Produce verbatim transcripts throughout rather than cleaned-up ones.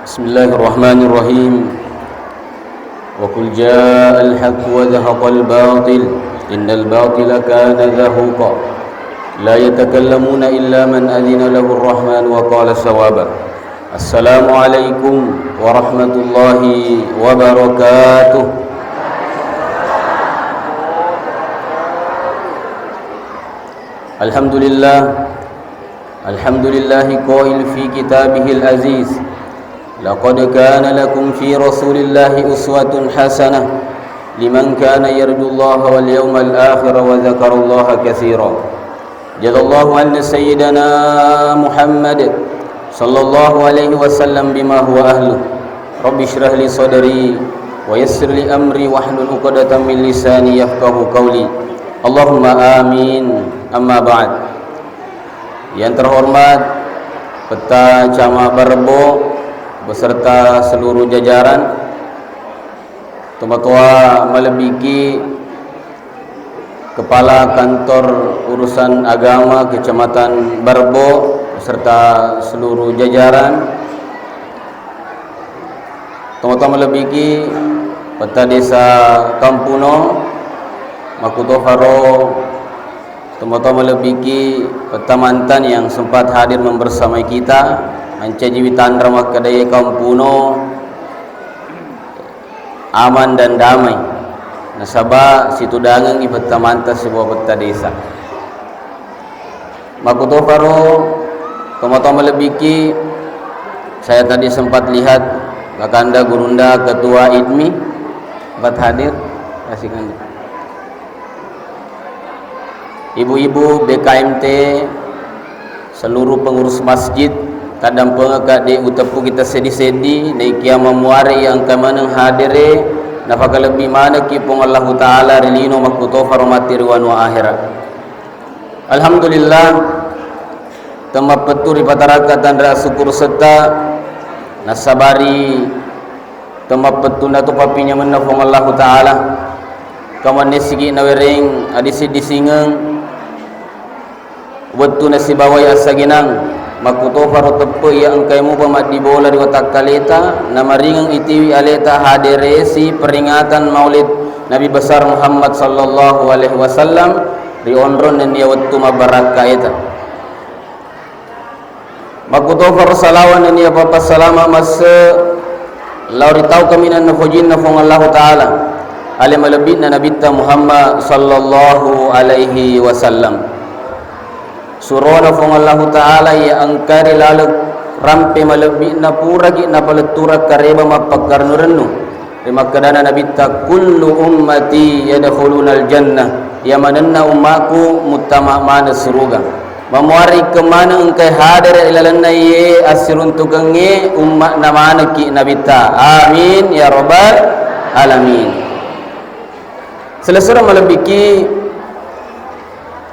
بسم الله الرحمن الرحيم. وقل جاء الحق وزهق الباطل إن الباطل كان زهوقا. لا يتكلمون إلا من أذن له الرحمن وقال صوابا. السلام عليكم ورحمة الله وبركاته. الحمد لله. الحمد لله قائل في كتابه العزيز: لقد كان لكم في رسول الله أسوة حسنة لمن كان يرجو الله واليوم الآخر وذكر الله كثيرا. جزا الله عنا سيدنا محمد صلى الله عليه وسلم بما هو أهله. رب اشرح لي صدري ويسر لي أمري واحلل عقدة من لساني يفقهوا قولي. اللهم آمين. أما بعد. Yang terhormat Petta Camat Barebo beserta seluruh jajaran, tomatoa malebbiki Kepala Kantor Urusan Agama Kecamatan Barebo beserta seluruh jajaran, tomatoa malebbiki Petta Desa Kampuno, makkutofaro tomatoa malebbiki Petta Mantan yang sempat hadir membersamai kita, mancajiwi tanra makkedae Kampuno aman dan damai, nasaba situdangengngi Petta Mantan sibawa Petta Desa. Makkutofaro tomatoa malebbiki, saya tadi sempat lihat Kakanda Gurunda Ketua IDMI sempat hadir, kasih kanda. Ibu-ibu B K M T, seluruh pengurus masjid, taddampengekka de uteppuki tasseddi-seddi, naikia mamuare iya engka maneng hadere, nafakalebbi manekki Puang Allahu Ta'ala ri lino makkutofaro matti ri wanua ahera. Alhamdulillah, temmappettu ripatarakka tanra asukkurusetta, nassabari temmappettunna tu pappinyamenna Puang Allahu Ta'ala. Kamannessiki nawereng adisi-disingeng wettu nasibawai assagenang, makkutofaro teppe iya engkai mupa maddibola ri watakkaleta, namaringeng itiwi aleta haderesi peringatan Maulid Nabi Besar Muhammad sallallahu alaihi wasallam ri onrong nennia wettu mabbarakka eta. Makkutofaro salawa nennia papassalama masse lao ri tau kaminang nafojinna Puang Allahu Ta'ala, ale malebbi'na Nabitta Muhammad sallallahu alaihi wasallam. Surona Puang Allahu Ta'ala iya engka ri laleng rampe malebbi'na puraki napaletturang kareba mappakkarennu-rennu. Ri makkedana Nabitta, "Kullu ummati yadkhulunal jannah." Iya manenna ummaku muttama maneng suruga. Mamuari kemana engkai hadere ilalenna iye assiruntukengnge umma'na manekki Nabitta. Amin ya rabbal alamin. Selessureng malebbiki,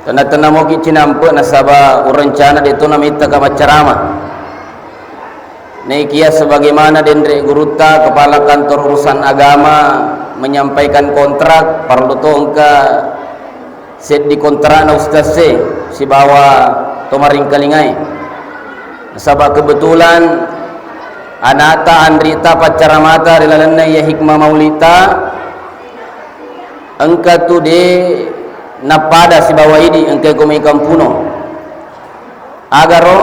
tenna-tenna moki cinampe nasaba urencana de to namittaka maccarama. Naikia sebagaimana denre gurutta, kepala kantor urusan agama menyampaikan kontrak, parellu to engka seddi kontrakna ustazze sibawa to maringkalingae. Nasaba kebetulan anata, anrita, paccaramata ri lalenna iya hikmah maulita engka tu de nappada sibawa idi engka ko mai kampuno. Agaro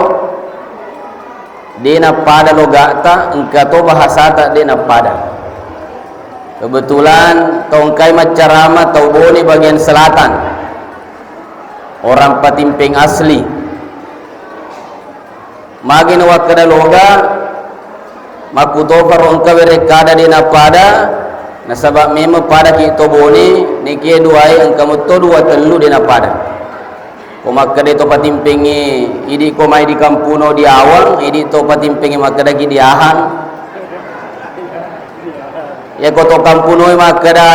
de nappada logata, engka to bahasata de nappada. Kebetulan tau engkai maccarama tau Bone bagian selatan, orang Patimpeng asli. Magi nawakkeda loga, makkutofaro engka werekkada de nappada, nasaba memeng padaki to Bone, nekie duae engka metto dua tellu de nappada. Ko makkeda to Patimpengnge, idi ko mai di kampuno di Awang, idi to Patimpengnge makkedaki di Ahang. Iya ko to kampunoe makkeda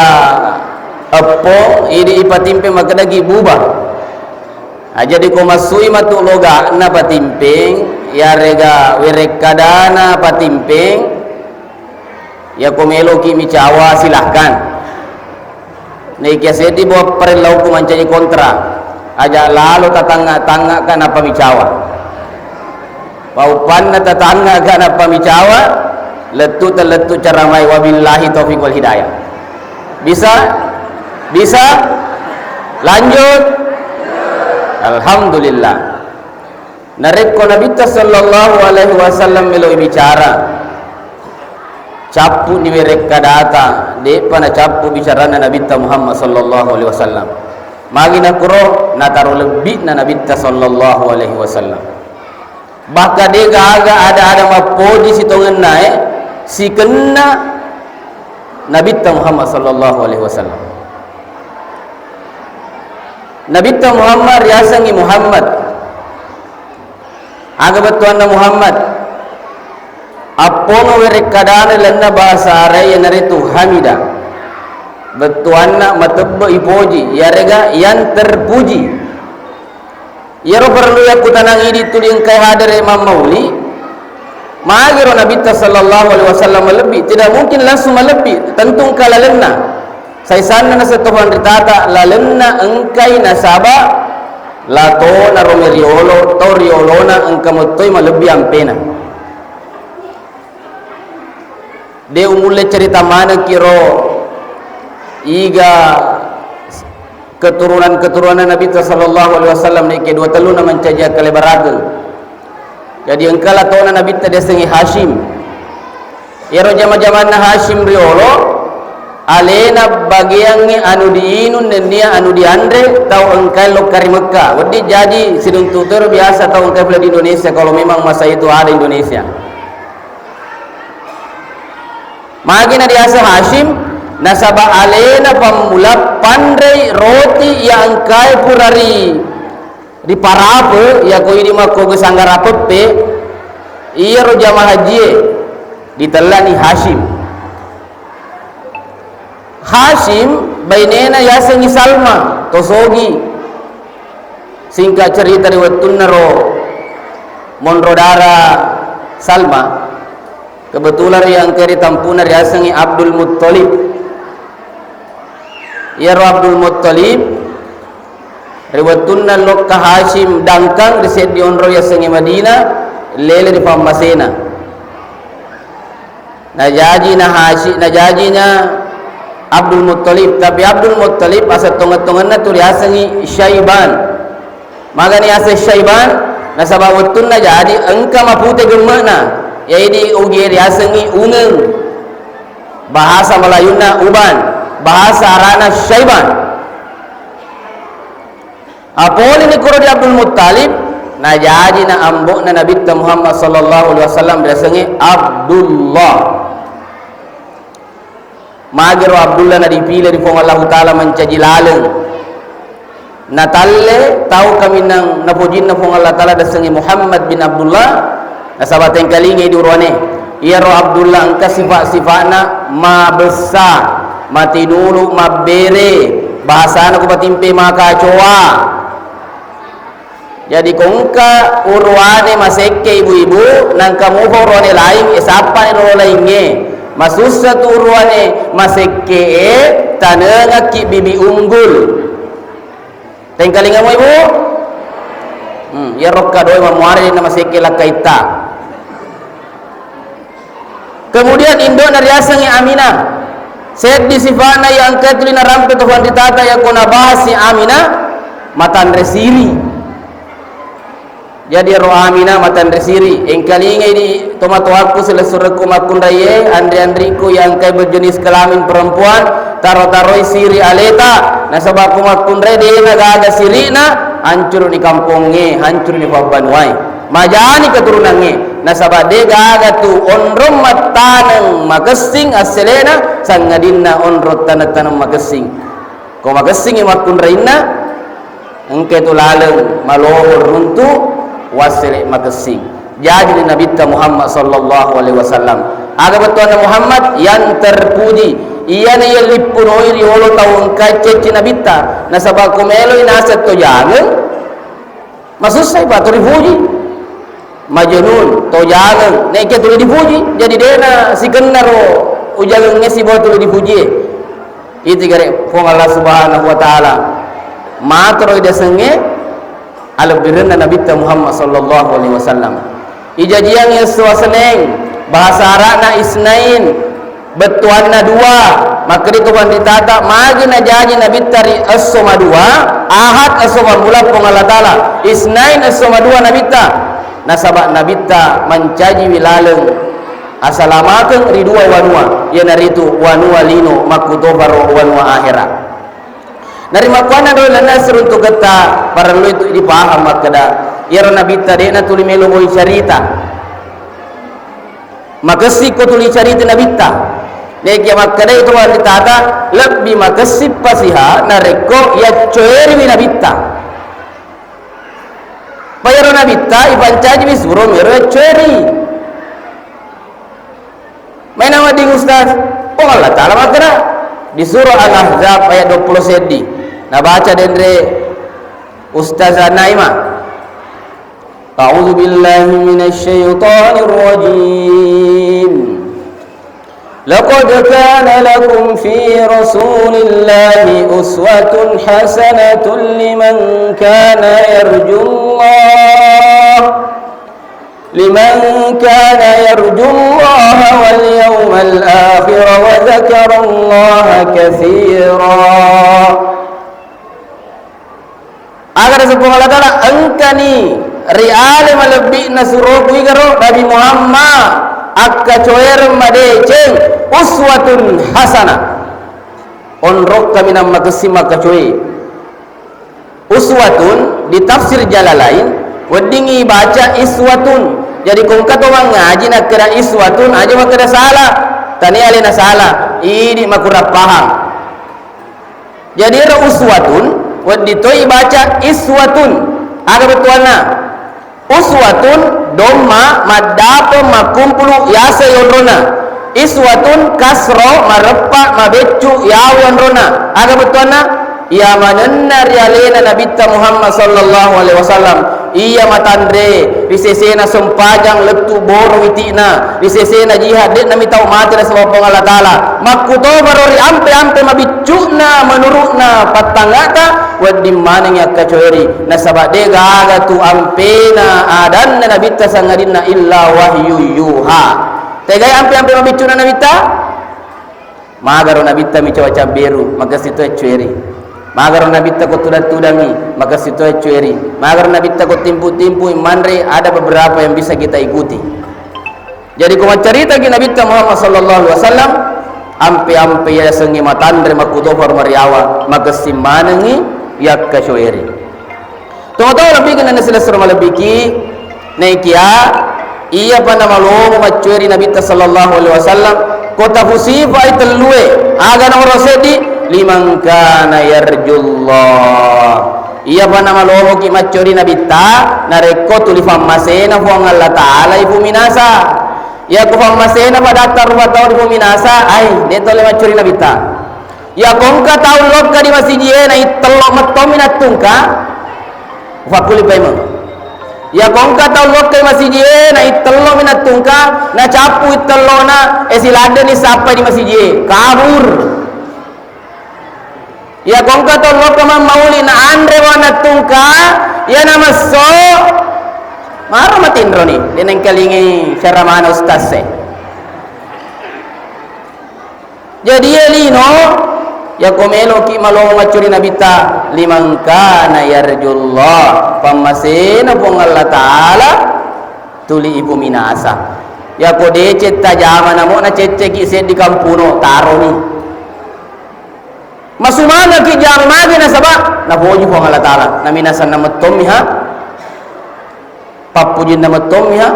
eppo, idi i Patimpeng makkedaki buba. Ah, jadi ko massui matu logana Patimpeng, iyarega werekkadana Patimpeng, iya ko meloki micawa, silahkan. Naikia seddi bo apparellauku mancaji kontra, aja lalo tatangnga-tangngaka nappa micawa. Pauppanna tatangnga aga nappa micawa, lettu tellettu caramae, wabillahi taufiq wal hidayah. Bisa? Bisa? Lanjut? Alhamdulillah. Narekko Nabitta sallallahu alaihi wasallam meloi bicara, cappu ni werekkadata, de'pa nacappu bicaranna Nabitta Muhammad sallallahu alaihi wasallam. Magi nakuro nataro lebbi'na Nabitta sallallahu alaihi wasallam. Bahkan de gaga ada-ada mappoji sitongennae sikenna Nabitta Muhammad sallallahu alaihi wasallam. Nabitta Muhammad riasengngi Muhammad. Aga bettuanna Muhammad? Apponga werekkadana lalenna bahasa Arab iyanaritu hamida. Bettuanna matebbe ipoji, iyarega yang terpuji. Iyaro perlu yakkutanang idi tuli engkai hadere mammauli, magiro Nabitta sallallahu alaihi wasallam malebbi? Tidak mungkin langsung malebbi, tentu engka lalenna. Saisanna naseng to fanritata, lalenna engkai nasaba latona ro meriolo, tau riolona engka mettoi malebbi ampena. De umulle cerita manengki ro iga keturunan-keturunan Nabitta sallallahu alaihi wasallam, nekke dua telluna mancaji akkalebarakeng. Jadi engka latona Nabitta diasengngi Hashim. Iyaro jama-jamanna Hashim riolo, alena bageangngi anu diinung nennia anu dianre tau engkae lokka ri Mekka. Wedding jaji siduntu toro biasa tau engkae pole di Indonesia kalau memang masa itu ada Indonesia. Magi na diaseng Hashim? Nasaba alena pammula panrei roti iya engkae pura ri, riparape, iya ko idi makkoga sanggara peppe, iyaro jamaah hajie ditellani Hashim. Hashim bainena yasengngi Salma, tosogi. Singkat cerita, ri wettunnaro monro dara Salma, kebetulan ri engka ri tampuna riasengngi Abdul Muttalib. Iyaro Abdul Muttalib, ri wettunna lokka Hashim dangkang ri seddi onro yasengnge Madinah, lele ri pammasena. Najajina Hashi-, najajina Abdul Muttalib, tapi Abdul Muttalib aseng tongeng-tongenna tu riasengngi Syaiban. Magani aseng Syaiban? Nasaba wettunna jadi engka mapute gemme'na, yaidi ugie riasengngi ungeng. Bahasa Melayunna uban, bahasa Arana Syaiban. Apoleni kuro di Abdul Muttalib, najajina ambo'na Nabitta Muhammad sallallahu alaihi wasallam riasengnge Abdullah. Magiro Abdullah nadipile ri Puang Allahu Ta'ala mancaji laleng. Natalle tau kaminang napojinna Puang Allah Ta'ala riasengnge Muhammad bin Abdullah, nasaba tengkalingai di uruane. Iyaro Abdullah engka sifa-sifa'na mabessa, matinulu, mabbere, bahasana ku patimpe makacoa. Jadi ko engka uruane masekke ibu-ibu, nangka mupa uruane laing, e, sappani rolo laingnge. Masussa tu uruane masekke e, tanengakki bibi unggul. Tengkalingamu, Ibu? Hmm, iyaro kadoe mamuare na masekke lakkaitta. Kemudian indo'na riasengngi Aminah. Seddi sifa'na iya engka tuli narampe to fanritata yakko nabahasi Aminah, matanre siri. Jadi ero Aminah matanre siri, engkalingai di tomatoakku silessurekku makkunraie, anri-anrikku iya engkai berjenis kelamin perempuan, taro-taroi siri aleta, nasaba ko makkunrai de'na gaga siri'na, hancuruni kampongnge, hancuruni pabbanuae. Majani keturunangnge, nasaba de gaga tu onrong mattaneng makessing asselena, sangadinna onrong taneng-taneng makessing. Ko makessingi makkunrainna, engka tu laleng maloho runtu wassele makessing. Jaji ni Nabitta Muhammad sallallahu alaihi wasallam. Aga bettuanna Muhammad? Yang terpuji. Iyana iya lippunoi riolo tau engka cecci Nabitta. Nasaba ko meloi naseng to jangeng, masussai pa to ripuji. Majnun, to jangeng, nekke tuli dipuji. Jadi de'na sikenna ro ujangengnge sibawa tuli dipujie. Iti gare Puang Allah Subhanahu wa Ta'ala. Matoro idasengnge alebbirenna Nabitta Muhammad sallallahu alaihi wasallam. Ijajiang esso Seneng, bahasa Arabna Isnain, bettuanna dua. Makkedai to panritata, magi najaji Nabitta ri esso madua, Ahad esso pammula Puang Allah Taala, Isnain esso madua Nabitta. Nasaba Nabitta mancajiwi laleng asalamakeng ri dua wanua, iyanaritu wanua lino makkutoparo wanua ahera. Narimakkuannanro lalenna siruntuketta, parellu itu dipaham makkeda, iyaro Nabitta de'na tuli melo boi carita. Makessing ko tuli carita Nabitta. Nekia makkedai to wanritata, lebbi makessing pasiha narekko yaccoeriwi Nabitta. Payaro Nabitta ipancajiwi suro mero yaccoeri. Maina wedding Ustaz, Puang Allah Taala makkeda di surah Al-Ahzab ayat dua puluh seddi. Nabaca denre Ustazah Naimah. أعوذ بالله من الشيطان الرجيم. لقد كان لكم في رسول الله أسوة حسنة لمن كان يرجو الله، لمن كان يرجو الله واليوم الآخر وذكر الله كثيرا. Aga naseng Puang Allah Taala, engkani ri ale malebbi'na suroku igaro Nabi Muhammad, akkacoereng madeceng, uswatun hasanah. Onrong kaminang makessing makkacoe. Uswatun di tafsir Jalalain, weddingngi baca iswatun. Jadi, ko engka to mangngaji nakkeda iswatun, aja makkeda salah. Tania alena salah, idi makurang paham. Jadi, ero uswatun, wedding toi baca iswatun. Aga bettuanna? Uswatun, domma, maddapeng, makkumpulu, yasai onrona. Iswatun, kasro, mareppa, mabeccu, yawi onrona. Aga bettuanna? Iya manenna ri alena Nabitta Muhammad sallallahu alaihi wasallam, iya matanre ri sesena sempajang lettu boro witi'na, ri sesena jihad, de'na mi tau mate nasaba Puang Allah Taala. Makkutoparo ri ampe-ampe mabiccu'na menuru'na pattangngata, wedding manengngi akkacoeri, nasaba de gaga tu ampena adanna Nabitta sangadinna illa wahyu yuha. Tegai ampe-ampe mabiccu'na Nabitta? Magaro Nabitta mi cowa cabberu, makessing to accueri. Magaro Nabitta ko tudang-tudangi, makessing to accueri. Magaro Nabitta ko timpu-timpu manre, ada beberapa yang bisa kita ikuti. Jadi, ko maccaritaki Nabitta Muhammad sallallahu alaihi wasallam, ampe-ampe yasengnge matanre makkutoparo mariawa, makessing manengngi yakkacoeri. Tomatoa lebbi kenna silessureng malebbiki, naikia iyapa namalomo maccueri Nabitta sallallahu alaihi wasallam, ko tafusifai tellue, aga nomoro seddi, liman kana yarjullah. Iyapa namalomoki maccueri Nabitta, narekko tuli fammasena Puang Allah Taala ipuminasa. Iyako fammasena padatta rupa tau ipuminasa, ai, de tolle maccueri Nabitta. Iyako engka tau lokka di masijie, naittello mettommi nattungka, ufakkuli paimeng. Iyako engka tau lokka di masijie, naittellomi nattungka, nacappu ittellona, e, siladdeni sappai di masijie, kabur. Iyako engka tau lokka mammauli, naanre wa nattungka, iyana messo, maro matinroni, de nengkalingi ceramana ustaz e. Jadi, iye lino, yako meloki malomo maccueri Nabitta, liman kana yarjullah, pammasena Puang Allah Taala, tuli ipuminasa. Yako deceng tajamana mo nacecceki seddi kampuno, taroni. Masumangaki jama magi nasaba napoji Puang Allah Taala, naminasanna mettommi ha. Pappujinna mettommi ha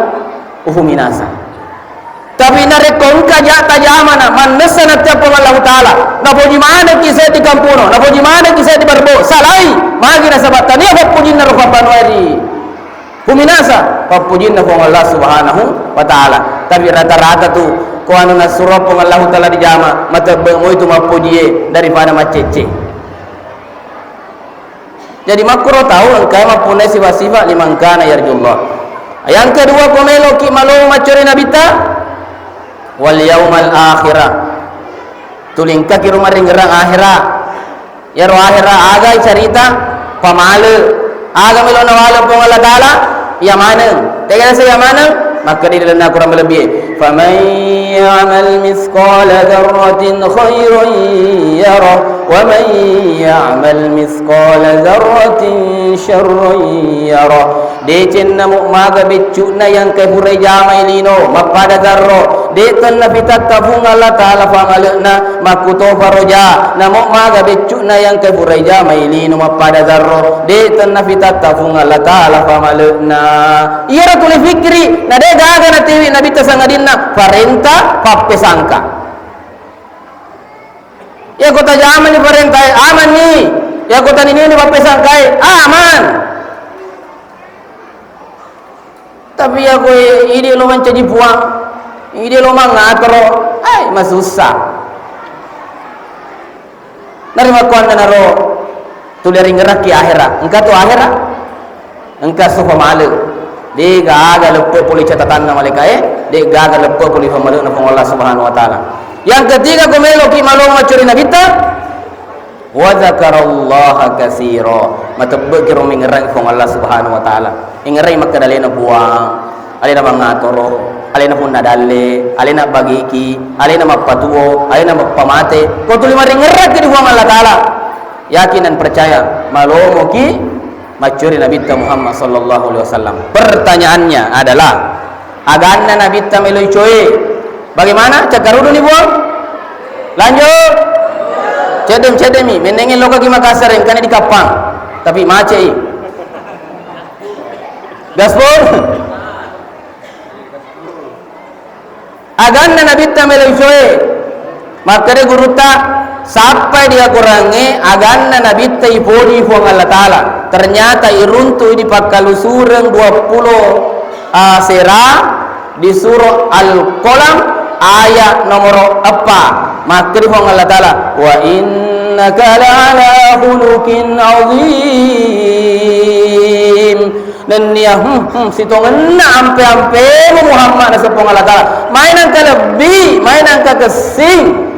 ufuminasa. Tapi narekko engka ja tajamana, mannessa natteppong Allahu Taala, napoji manekki seddi kampuno, napoji manekki seddi barbo, salai, magi nasaba tania pappujinna ro pappanuari. Fuminasa, pappujinna Puang Allah Subhanahu wa Taala. Tapi rata-rata tu, ko anu nasuro Puang Allahu Taala dijama, matebbe moi tu mappujie daripada maccecce. Jadi, makkuro tau engkae mappunnai sifat-sifat liman kana yarjullah. Yang kedua, ko meloki malomo maccori Nabitta, wal yaumal akhirah. Tulingkaki rumaringerang akhira. Iyaro akhira aga icarita, pamale. Aga melo nawale Puang Allah Taala, iya maneng. Tegana sa iya maneng, Makkeda ri lalenna Akorang malebbie, "Faman ya'mal mitsqala dzarratin khairan yarah, wa man ya'mal mitsqala dzarratin syarran yarah." Decenna mo maga beccu'na yang engkae pura jamai lino mappada zarro, de tenna pitatta Puang Allah Ta'ala famale'na, makkutoparo ja, namo maga beccu'na yang engkae pura jamai lino mappada zarro, de tenna pitatta Puang Allah Ta'ala famale'na. Iyaro tuli fikkiri, na de gaga natiwi Nabitta sangadinna parenta pappesangka. Iya ko tajamani parentae, amanni. Iya ko taninini pappesangkae, aman. Tapi iya ko idi lo mancaji puang, idi lo mangatoro, ai masussa. Narimakkuannanaro tuli ringngerakki ahera. Engka tu ahera, engka sufa male. De gaga leppe pole catatanna malaikae, de gaga leppe pole famale'na Puang Allah Subhanahu wa Ta'ala. Yang ketiga, ko meloki malomo maccori Nabitta, wa dzakarallaha katsira. Matebbe'ki ro mengngerangi Puang Allah Subhanahu wa Ta'ala. Ingngerangi makkeda alena puang, alena mangatoro, alena punna dalle, alena bagiki, alena mappatuo, alena mappamate. Ko tuli maringngerakki di Puang Allah Ta'ala. Yakin dan percaya, malomoki maccori Nabitta Muhammad sallallahu alaihi wasallam. Pertanyaannya adalah, aganna Nabitta meloi coe. Bagaimana? Cakkaruduni, Puang? Lanjut. Cedde-, ceddemi. Mennengngi lokaki Makassar, engkana di Kappang. Tapi macei. Gaspol. Aganna Nabitta meloi coe. Makkeda gurutta, sappai di Akorangnge aganna Nabitta ipodi Puang Allah Ta'ala. Ternyata iruntu idi pakkalusureng dua puluh, ah, sera di surah Al-Qalam ayat nomoro eppa. Makkeda Puang Allah Ta'ala, "Wa innaka la'ala khuluqin azim." Nennia, hmm, hmm, sitongenna ampe-ampemu Muhammad, naseng Puang Allah Ta'ala. Mai nangka lebbi, mai nangka kessing.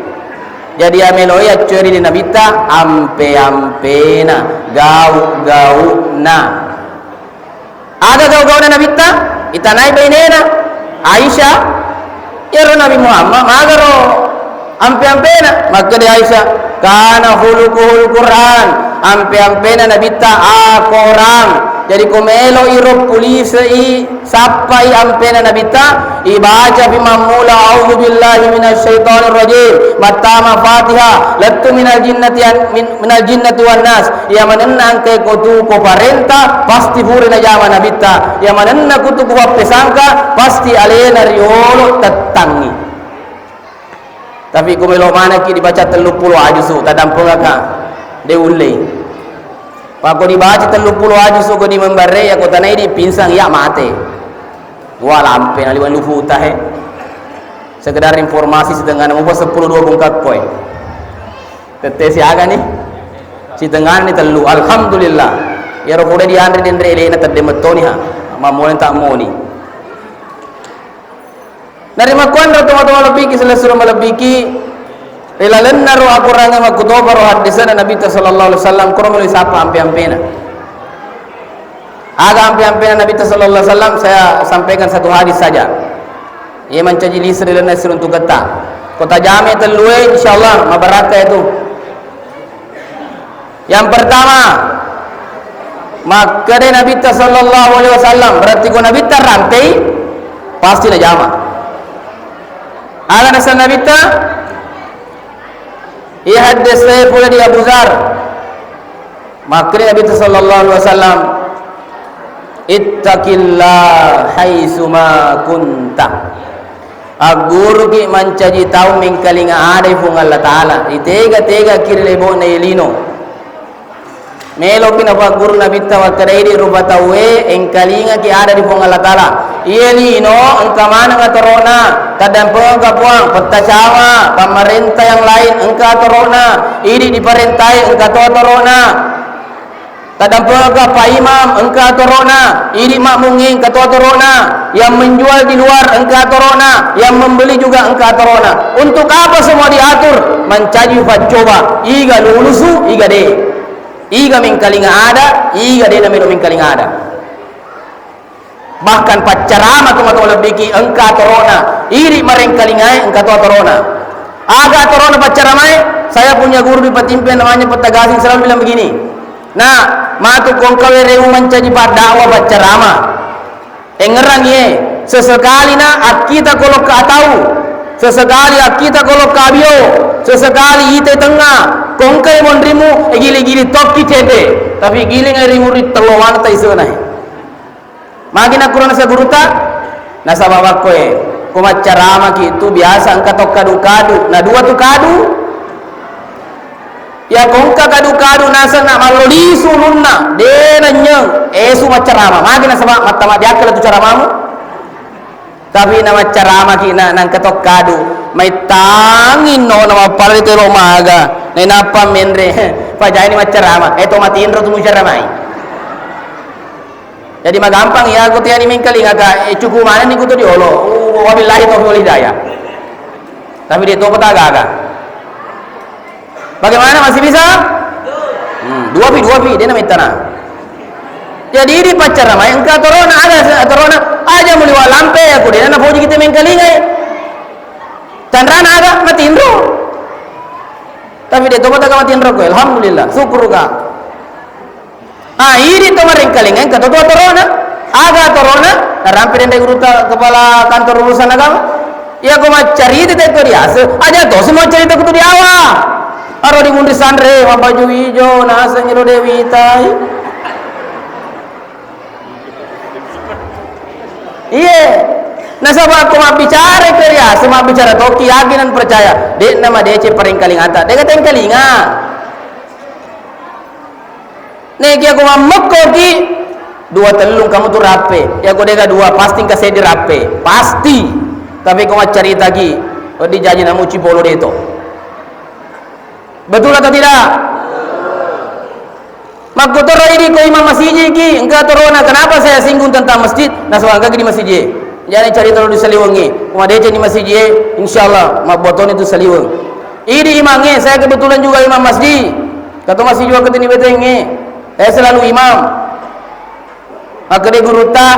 Jadi, iya meloi accori di Nabitta ampe-ampena, gau-gauna. Aga gau-gauna Nabitta? Itanai bainena, Aisyah. Iyaro Nabi Muhammad magaro ampe-ampena. Makkeda Aisyah, "Kana khuluquhul Qur'an." Ampe-ampena Nabitta Akorang. Jadi ko melo iro pulisei, sappai ampena Nabitta, ibaca pi mammula, "A'udzu billahi minasy syaithanir rajim." Mattama Fatihah, lettu minal jinnati an-, min-, minal jinnati wan nas. Iya manenna engkae ko tu ko parenta, pasti pura najama Nabitta. Iya manenna kutu ko pappesangka, pasti alena riolo tettangngi. Tapi ko melo manekki dibaca telluppulo aju su, tadampengaka, de ullei. Pako dibaca telluppulo aju su ko di membarre, iya ko tanai di pinsang, iya mate. Wah, lampe naliweng luputa he. Sekedar informasi, setengahna mupa seppulo dua bungkakkoe. Tette siaga ni? Sitengani tellu. Alhamdulillah. Iyaro pura dianre denre elena tedde mettoni ha. Mammoni tak moni. Narimakkuanro tomatoa malebbiki, selessureng malebbiki, ri lalenna ro akorangeng makkutoparo haddesena Nabitta sallallahu alaihi wasallam, koro melo isappa ampe-ampena. Aga ampe-ampena Nabitta sallallahu alaihi wasallam, saya sampaikan satu hadis saja. Iya mancaji lise ri lalenna siruntuketta. Ko tajame tellue, insyaallah mabarakka itu. Yang pertama, makkeda Nabitta sallallahu alaihi wasallam, berarti ko Nabitta rampei, pasti najama. Aga naseng Nabitta? Iya haddese pole di Abu Dzar. Makkeda Nabitta sallallahu alaihi wasallam, "Ittaqillah haitsuma kunta." Agguruki mancaji tau mengkalinga adai Puang Allah Ta'ala. Itega-tegaki ri lebo'na iye lino. Meloki napagguru Nabitta makkeda, idi rupa tauwe engkalingaki ada di Puang Allah Ta'ala. Iye lino engka maneng atorona, taddampengka Puang, pettacawa, pammarenta yang lain engka atorona, idi diparentai engka to atorona. Taddampengka Pak Imam, engka atorona, idi makmungnge engka to atorona, yang menjual di luar engka atorona, yang membeli juga engka atorona. Untuk apa semua diatur? Mancaji paccoba, iga lulusu, iga de. Iga mengkalinga ada, iga de namelo mengkalinga ada. Bahkan paccarama tu matu lebbiki engka atorona. Iri marengkalingae engka to atorona. Aga atorona paccaramae? Saya punya guru di Patimpe namanya Pettagasing selalu bilang begini. Nah, matu kongkawe rewu mancaji paddawa paccarama. Engngerang ye, sesekali na akkita ko lokka atau, sesekali akkita ko lokka abio, sesekali ite tengnga, kongkai monrimu, e gili-gili tokki cede, tapi giling ri muri tello maneng tai senae. Magi nakkurana sa guruta, nasaba makkoe, ko maccaramaki tu biasa engka to kadu-kadu, na dua tu kadu, Iya ko engka kadu-kadu naseng na mallo lisu ulunna, de nanyeng, esu maccarama. Magi nasaba mattama diakkala tu caramamu. Tapi na maccaramaki na nangka to kadu, maittangi no na mappalali telo maga. Nainappa menre, pajaini maccarama. Eh, to matinro tu mucaramai. Jadi magampang iya ko tiani mengkalinga ka, eh, cuku manenni kutu diolo. Uh, wabillahi taufiq wal hidayah. Tapi de topa tagaga. Bagaimana, masih bisa? Hmm, dua pi, dua pi, de na mittana. Jadi di paccarama engka atorona, aga atorona, aja muli wa lampe aku de na napoji kita mengkalingai. Tanrana aga matinro. Tapi de topa taga matinro ko, alhamdulillah, syukur ka. Ah, idi to marengkalinga engka to atorona. Aga atorona? Narampe dende guruta kepala kantor urusan agama. Iya ko maccarita te ko diase, aja to semua cerita kutu diawa. Aro di munri sanre, mabaju ijo, naseng ro Dewi tai. Iye. Nasaba ko mabbicara ko diase, mabbicara toki yakin dan percaya. Dek nama dece parengkalingata. Dek tengkalinga. Nekia ko mammekkoki, dua tellung kamu tu rappe. Ya ko dega dua, pasti engka seddi rappe. Pasti. Tapi ko maccaritaki, wedding jaji namuci polo deto. Betul atau tidak? Makkutoro idi ko imam masiji ki, engka torona, kenapa saya singgung tentang masjid? Nasaba engka di masiji. Jadi carita lo di saliwengi. Ko madeceng di masiji, insyaallah mabbotoni tu saliweng. Idi imangnge, saya kebetulan juga imam masjid. Kato masih juga ketini betengnge. Saya selalu imam. Makkeda gurutta,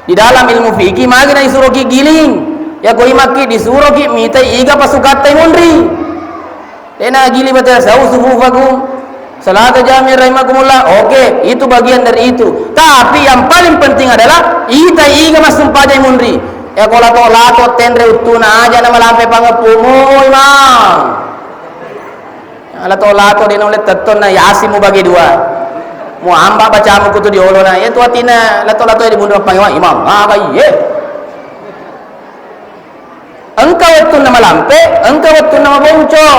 di dalam ilmu fikih, magi na disuroki giling. Ya ko imakki disuroki mitai iga pasukatta munri. Dena gili baca sau sufufakum. Salata jami rahimakumullah. Oke, itu bagian dari itu. Tapi yang paling penting adalah ita iga massumpajang munri. Ya ko lato-lato tenre uttuna aja na malampe pangeppumu, Imam. Lato-lato de naulle tettonna Yasin mubagi dua. Muamba bacamu kutu di olona. Ya tu atina lato-lato di munri mappangewa, Imam. Ah, baik, ye. Engka wettunna malampe, engka wettunna mabonco.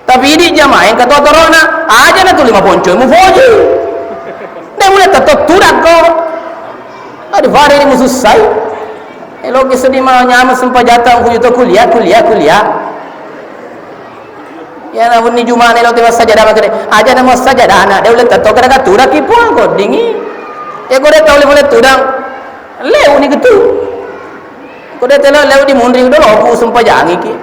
Tapi idi jamaah engka totorona, aja na tuli mabonco mufoji. De mulai tetto tudakko. Aduh, fare ini musussai. Eloki seddi manyameng sempajata fuju to kuliah, kuliah, kuliah. Iyana wenni Juma'na elo te massajada makere. Aja na massajada ana, de ulle tetto kada katura ki puang koddingi. E kode tau le tudang. Leuni ketu. Kode telo leu di munri udah lo ku sempajangi ki.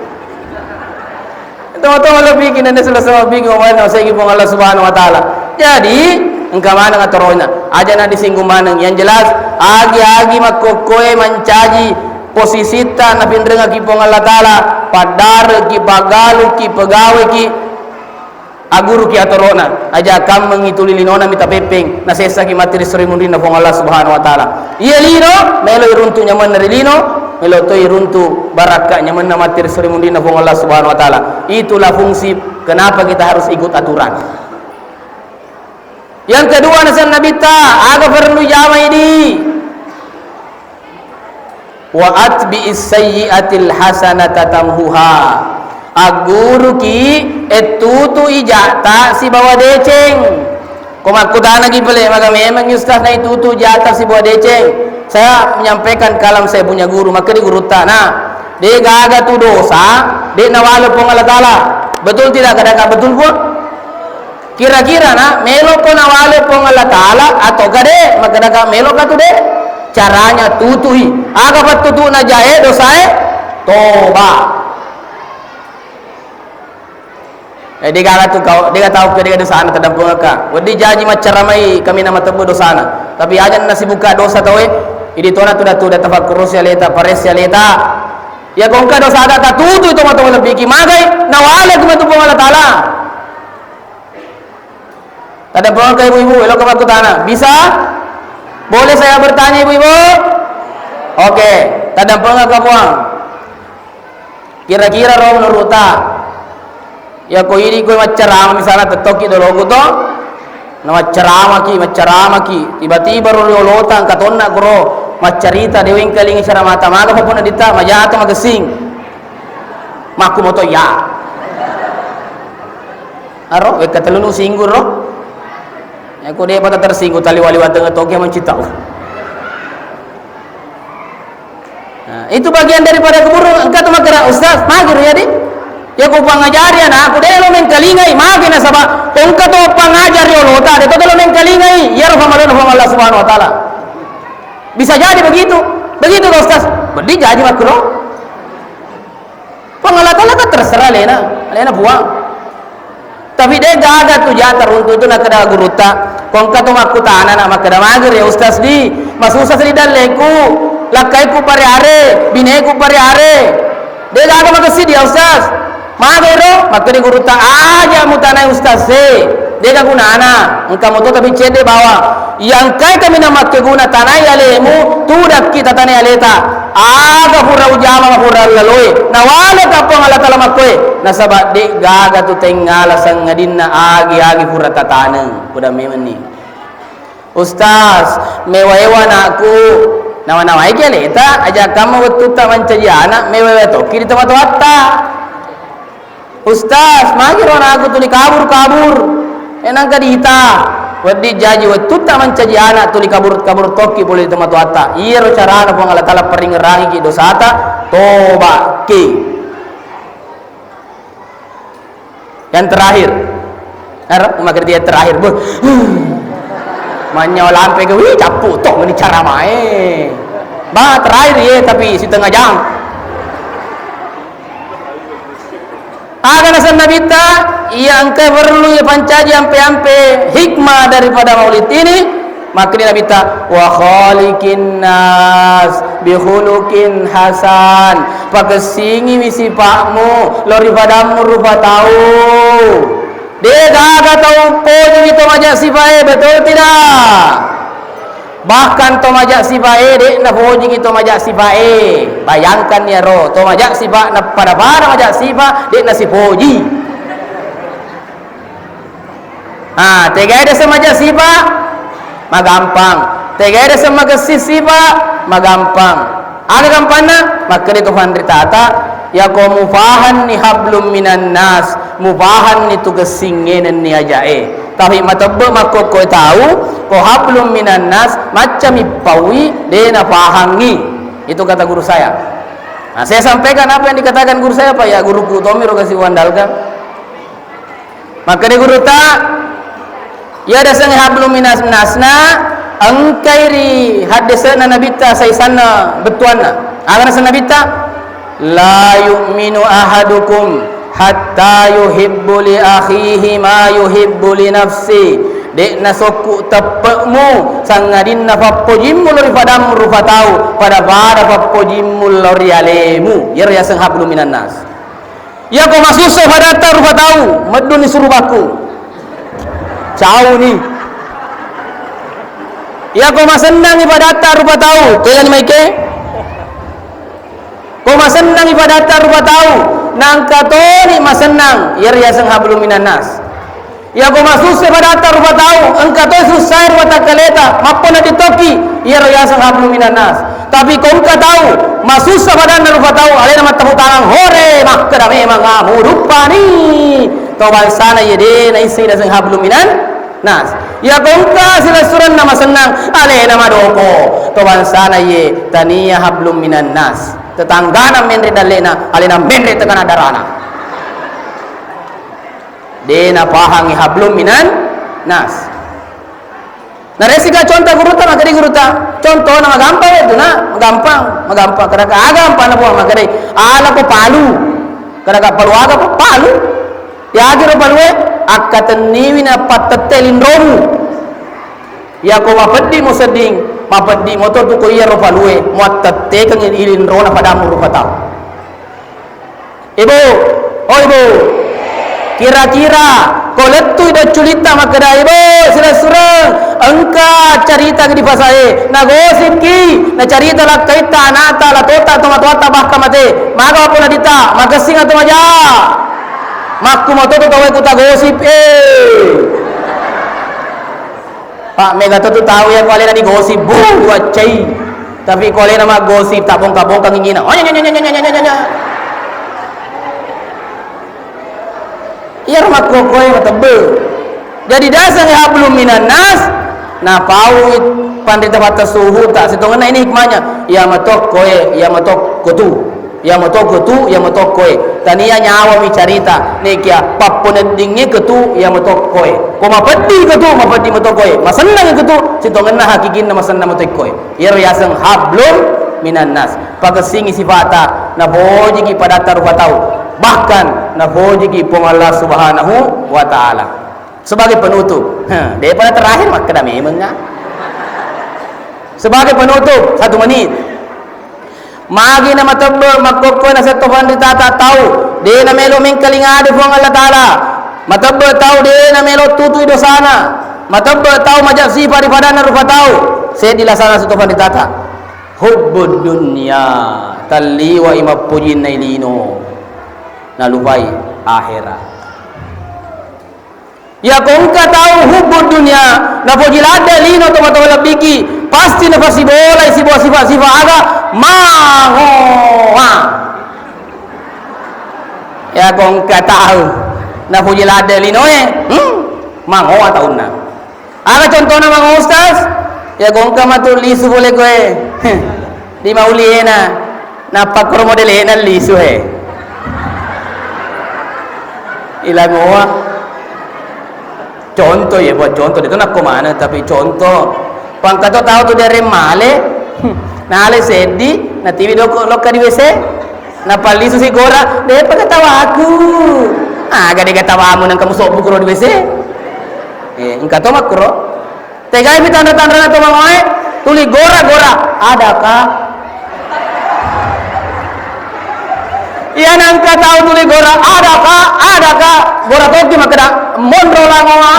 Tama-tama lebih ki nende selesai lebih ki ngomong na segi Puang Allah Subhanahu wa Ta'ala. Jadi, engka maneng atorona. Aja na disinggung maneng. Yang jelas, agi-agi makkokkoe mancaji posisitta napinrengaki Puang Allah Ta'ala, paddareki, paggaluki, pegaweki, aguruki atorona, aja kammengi tuli linona mita peppeng, nasessaki matti ri sori munrinna Puang Allah Subhanahu wa Ta'ala. Iya lino, melo iruntu nyamenna ri lino, melo to iruntu barakka nyamenna matti ri sori munrinna Puang Allah Subhanahu wa Ta'ala. Itulah fungsi kenapa kita harus ikut aturan. Yang kedua, nasan Nabitta, aga perlu jama idi. Wa atbi'is sayyi'atil hasanata tamhuha. Agguruki, ettutui ja'ta sibawa deceng. Ko makkutanaki pale, maga memang ustaz naitutu ja'ta sibawa deceng? Saya menyampaikan kalam saya punya guru, maka di gurutta, nah, de gaga tu dosa, de nawale Puang Allah Ta'ala. Betul tidak? Kadang betul pun. Kira-kira na, meloko nawale Puang Allah Ta'ala atau kade? Makkadaka meloka tu de? Caranya tutui. Aga pattutu'na jae dosae? Toba. Eh, degaga tu kau, dega tau ke, dega dosana, tadampengekka. Wedding jaji maccaramai kaminang matebbu dosana. Tapi aja nasibuka dosa tauwe, idi tona tuda-tuda tafakkurusi aleta, paressi aleta. Iya ko engka dosa aga tatutu itu matu malebbiki magai, nawale ku matu Puang Allah Taala. Tadampengekka ibu-ibu, elo ko makkutana. Bisa? Boleh saya bertanya ibu-ibu? Oke, tadampengekka Puang. Kira-kira ro menurutta, iya ko idi ko maccarama misalna tettokki doloku to, na maccaramaki, maccaramaki, tiba-tiba ro ri olota engka tonna kuro maccarita, de wengkalinga caramata, maga pun ditta, majata magessing. Makku moto iya. Aro, wekka tellu nu singgung ro. Iya ko depa tersinggung, taliwa-liwa tengah toke mancitau. Nah, itu bagian daripada kuburung. Engka tu makkeda, "Ustaz, magi ro iya di? Iya ku pangajari anakku, de lo mengkalingai, magi nasaba ko engka to pangajari olota, de to lo mengkalingai." Iya ro pamalona Puang Allah Subhanahu wa Taala. Bisa jadi begitu. Begitu, Ustaz. Berarti jadi makkuro. Puang Allah Taala kan terserah alena, alena Puang. Tapi de gaga tu jata runtu itu nakkeda gurutta, ko engka to makkutana na makkeda, "Magi ro iya Ustaz di, masussa seddi dalleku, lakkaiku pariare, bineku pariare." De gaga makessidi iya Ustaz. Magai ro, makkeda gurutta, "Aja mutanai Ustaz e, de gaga gunana, engka moto tapi cedde bawang." Iya engkai kaminang makkeguna tanai alemu, tudakki tatanai aleta. Aga pura ujama, pura laloe, nawale ka Puang Allah Taala makkoe, nasaba de gaga tu tengngala sangadinna agi-agi pura tataneng. Pura memenni, "Ustaz, mewa-ewa anakku." Nawa-nawai ki aleta, aja kamma wettutta mancaji anak, mewa-ewa tokki ri tomatoatta. "Ustaz, magi ro anakku tuli kabur-kabur, e nangka diita." Wedding jaji wettutta mancaji anak tuli kabur-kabur tokki pole ri tomatoatta. Iyaro carana Puang Allah Taala paringerangiki dosata, toba'ki. Yang terakhir. Ero, makkeda yang terakhir, beuh. Manyao lampe ke, wih, cappu to meni caramae. Ba, terakhir ye, tapi setengah jam. Aga nasenna Nabitta, iya engka perlu iya pancaji ampe-ampe hikmah daripada maulid ini, makkeda Nabitta, "Wa khaliqin nas bi khuluqin hasan." Pakessingiwi sipa'mu lao ri padammu rupa tau. De gaga tau pojiki to maja sifae, betul tidak? Bahkan to maja sifae, de'na pojiki to maja sifae. Bayangkan iyaro, to maja sifa, nappa-, napada maja sifa, de'na sipoji. Ah, tegai de semaja sifa, magampang. Tegai de semaga sifa, magampang. Aga gampanna? Makkeda tu fanritata, yako mufahanni hablum minan nas, mufahanni tu kessingngé nenni aja'é. Tapi matebbe makkokkoé tau, ko hablum minan nas, maccami paui, dé nafahangngi. Itu kata guru saya. Nah, saya sampaikan apa yang dikatakan guru saya, Pak, ya, guruku tommi ro kasi uandalkan. Makkeda gurutta, iya riaseng hablum minan nasna, engkai ri haddese'na Nabitta saisanna bettuanna. Aga naseng Nabitta? "La yu'minu ahadukum hatta yuhibbu li akhihi ma yuhibbu li nafsi." De'na sokku teppe'mu, sangadinna pappojimmu lao ri padammu rupa tau, pada-pada pappojimmu lao ri alemu. Iyaro riaseng hablum minan nas. Iyako masussa padatta rupa tau, medduni surubakku. Cauni. Iyako masennangi padatta rupa tau, tegani maike? Ko masennangi padatta rupa tau, nangka toni masennang, iya riaseng hablum minan nas. Iyako masussa padatta rupa tau, engka toi sussae rupa takkaleta, mappona ditokki, iyaro yaseng hablum minan nas. Tapi ko engka tau masussa padanna rupa tau, alena mattapu tangang, hore, makkeda memang amu duppani to bangsana iye de naisseng yaseng hablum minan nas. Iyako engka silessurenna masennang, alena madoko to bangsana iye tania hablum minan nas. Tetanggana menre dallena, alena menre tekana darana. De napahangi hablum minan nas. Naresika contoh gurutta, makkeda gurutta, contohna magampang itu, Nak, magampang, magampang. Kadaka aga ampanna Puang, makkeda, alako palu. Kadaka palu aga, Pak? Palu. Yagi ro palue, akkatenniwi napattette linromu. Yako mapeddi musedding, mapeddi moto tu ko iya ro palue, muattettekeng ilinrona padamu rupa tau. Ibu, oh ibu, kira-kira ko lettui docculitta makkeda, "Ibu, sureng-sureng, engka carita di pasae, nagosipki, nacarita lakkaitta, anata, latota, tomatoatta, bahkan mate, maga pona dita, makessing atau maja?" Makku moto tu tawwe ku tagosip, eh. Pak, mega to tu tau ya ko alena digosip, bu, waccai. Tapi ko alena maggosip, tak bongka-bongka ngingina. Oh, nya, nya, nya. Iya ro makkokkoe matebbe. Jadi daseng hablum minan nas, napau panrita patta suhu tak sitongenna ini hikmahnya. Iya matok koe, iya matok kotu. Iya matok kotu, iya matok koe. Tania nyawa mi carita, nekia papponeddingnge ketu, iya matok koe. Ko mapeddi ketu, mapeddi matok koe. Masennang ketu, sitongenna hakikinna masennang matok koe. Iyaro yaseng hablum minan nas. Pakessingi sifata, napojiki padatta rupa tau. Bahkan napojiki Puang Allah Subhanahu wa Ta'ala. Sebagai penutup, heh, depa terakhir makkeda memeng, ah. Sebagai penutup, satu menit. Magi na matebbe makkokkoe nasetto fanritata tau, de namelo mengkalinga ade Puang Allah Ta'ala. Matebbe tau de namelo tutui dosana. Matebbe tau majak sipa ri padanna rupa tau. Seddi lasana setto fanritata. Hubbud dunya, talliwai mappojinna lino, nalupai ahera. Yako engka tau hubbud dunya, napoji ladde lino tomatoa lebbiki, pasti napasibolai sibawa sifa-sifa aga mangoa. Yako engka tau napoji ladde linoe, hmm, mangoa taunna. Aga contona mangoa, Ustaz? Yako engka matu lisu pole koe. Di mauliena, nappa koro modelena lisu he. Ilangoa. Contoh ya, buat contoh, itu nakko mana, tapi contoh. Pangkato tau tu dereng male, nale seddi, natiwi doko lokka di W C, napallisu si gora, depa katawaku. Aga de katawamu nang kamu sobbu kuro di W C. Eh, engka to makkuro. Tegai mi tanra-tanrana to mangoe, tuli gora-gora, adaka. Iya nangka tau tuli gora, adaka, adaka, gora toki makkeda, monro langoa.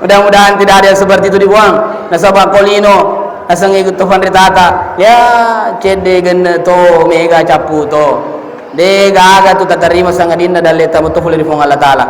Mudah-mudahan tidak ada yang seperti itu dibuang. Nasaba ko lino, nasengngi to fanritata. Ya, cedde genne to, mega cappu to. De gaga tu tatarima sangadinna dalle tamu to pole ri Puang Allah Ta'ala.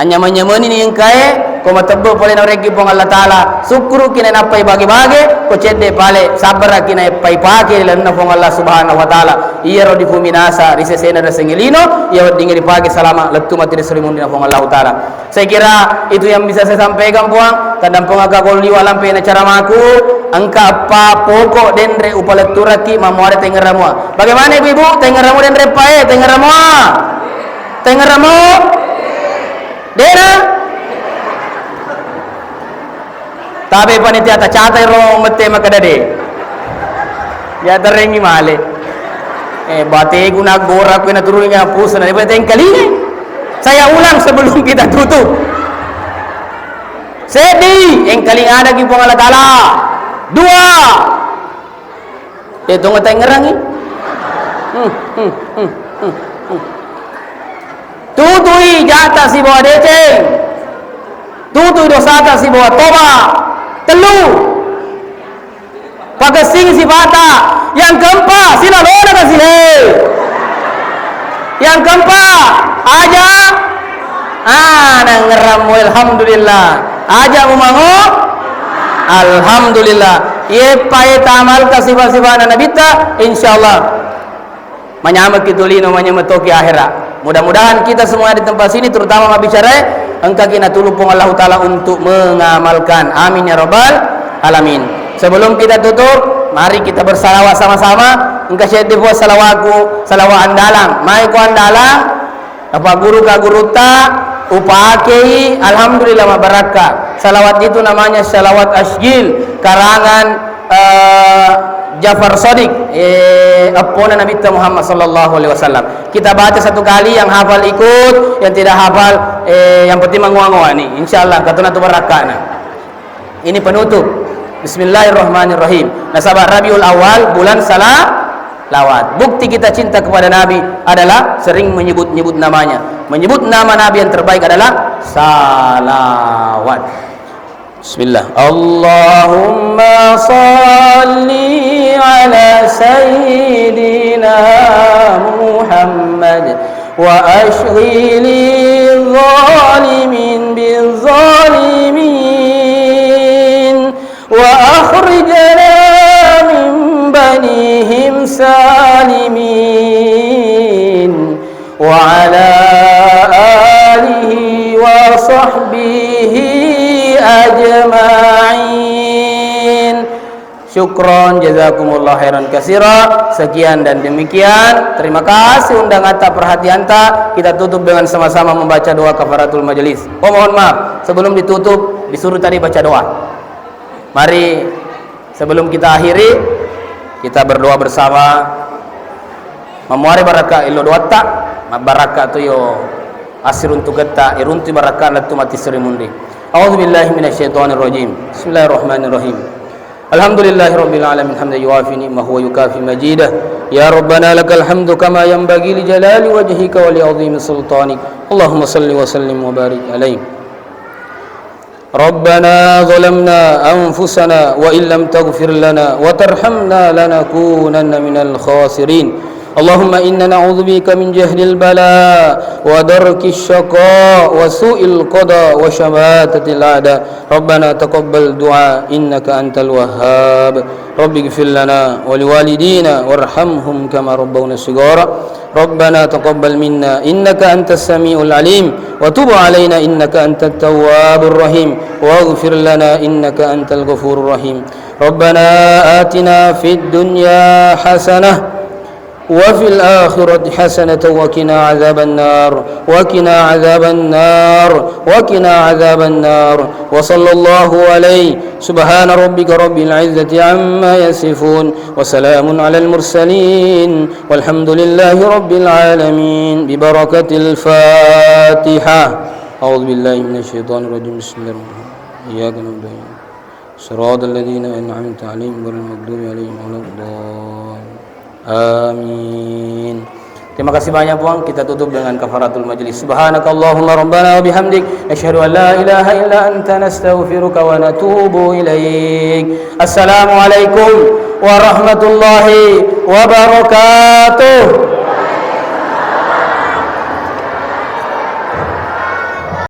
Anyameng-nyameni ni engkae, ko matebbe pole naorekki Puang Allah Ta'ala. Sukkuruki na nappai bage-bage, ko cedde pale, sabbaraki na eppai pake ri lalenna Puang Allah Subhanahu wa Ta'ala. Iyaro dipuminasa ri sesena riasengnge lino, iya weddingnge ripake salama lettu mati ri surimunrinna Puang Allah Ta'ala. Saya kira itu yang bisa saya sampaikan, Puang. Taddampengaka ko liwa lampe na caramaku, engka eppa pokok denre upaletturaki mammuare tengngeramua. Bagaimana ibu-ibu? Tengngeramua denre eppae, tengngeramua. Tengngeramo? Dena? Tabe panitia tacatai ro mette makkeda de. Ya terengi male. Eh, bateku naggora ku naturungi pusa na daripada tengkalingai. Saya ulang sebelum kita tutup. Seddi, engkalinga adaki Puang Allah Ta'ala. Dua, Eh, tongeng taengngerangngi. Hmm, hmm, hmm, hmm, hmm. Tutui jata sibawa deceng. Tutui dosata sibawa toba. Tellu. Pakessing sifata. Yang keempat, silalona kasile. Yang keempat, aja. Ah, nangngerammu, alhamdulillah. Aja mumango, alhamdulillah. Iye pae tamalka sifa-sifana nabitta, insyaallah manyamekki tolino, manyameng toki akhera. Mudah-mudahan kita semua di tempat sini, terutama mabbicarae, engkaki natulung Puang Allahu Ta'ala untuk mengamalkan. Amin ya rabbal alamin. Sebelum kita tutup, mari kita bersalawat sama-sama. Engka seddi puang salawatku, salawat andalang. Mai ko andalang, napagguru ka gurutta, upakei, alhamdulillah, mabarakka. Salawat itu namanya salawat asjil, karangan, eh, Ja'far Shadiq, eh, eppona Nabitta Muhammad sallallahu alaihi wasallam. Kita baca satu kali, yang hafal ikut, yang tidak hafal, eh, yang penting mangoa-ngoa ni. Insyaallah, katona tu barakkana. Ini penutup. Bismillahirrahmanirrahim. Nasaba Rabiul Awal, bulan salawat. Bukti kita cinta kepada Nabi adalah sering menyebut-nyebut namanya. Menyebut nama Nabi yang terbaik adalah salawat. Bismillah. Allahumma salli ala sayyidina Muhammad wa ashghili zalimin bizzalimin wa akhrijna min bainihim salimin. Wa ala alihi wa sahbihi ajma'in. Syukran, jazakumullah khairan katsira. Sekian dan demikian. Terima kasih undangatta, perhatianta. Kita tutup dengan sama-sama membaca doa kafaratul majelis. Oh, mohon maaf, sebelum ditutup, disuruh tadi baca doa. Mari, sebelum kita akhiri, kita berdoa bersama. Mammuare barakka illo doatta, mabbarakka tu yo assiruntuketta, iruntui barakka lettu mati seri munri. A'udzubillahi minasyaitonirrajim. Bismillahirrahmanirrahim. Alhamdulillahi rabbil alamin, hamdan yuwafi ni'mahu wa yukafi majidah. Ya Rabbana lakal hamdu kama yanbaghi li jalali wajhika wa li azimi sultanik. Allahumma salli wa sallim wa barik alaih. ربنا ظلمنا أنفسنا وإن لم تغفر لنا وترحمنا لنكونن من الخاسرين. اللهم إنا نعوذ بك من جهد البلاء ودرك الشقاء وسوء القضاء وشماتة الأعداء. ربنا تقبل دعاء إنك أنت الوهاب. رب اغفر لنا ولوالدينا وارحمهم كما ربونا صغارا. ربنا تقبل منا إنك أنت السميع العليم وتب علينا إنك أنت التواب الرحيم واغفر لنا إنك أنت الغفور الرحيم. ربنا آتنا في الدنيا حسنة وفي الآخرة حسنة وقنا عذاب النار، وقنا عذاب النار، وقنا عذاب النار. وصلى الله عليه، سبحان ربك رب العزة عما يصفون، وسلام على المرسلين، والحمد لله رب العالمين. ببركة الفاتحة. أعوذ بالله من الشيطان الرجيم. بسم الله الرحمن الرحيم. إياك نعبد وإياك نستعين. صراط الذين أنعمت عليهم غير المغضوب عليهم ولا الضالين. Amin. Terima kasih banyak, Puang. Kita tutup dengan kafaratul majlis. Subhanakallahumma rabbana wa bihamdik, nasyhadu an la ilaha illa anta, nastaghfiruka wa natubu ilaik. Assalamualaikum warahmatullahi wabarakatuh.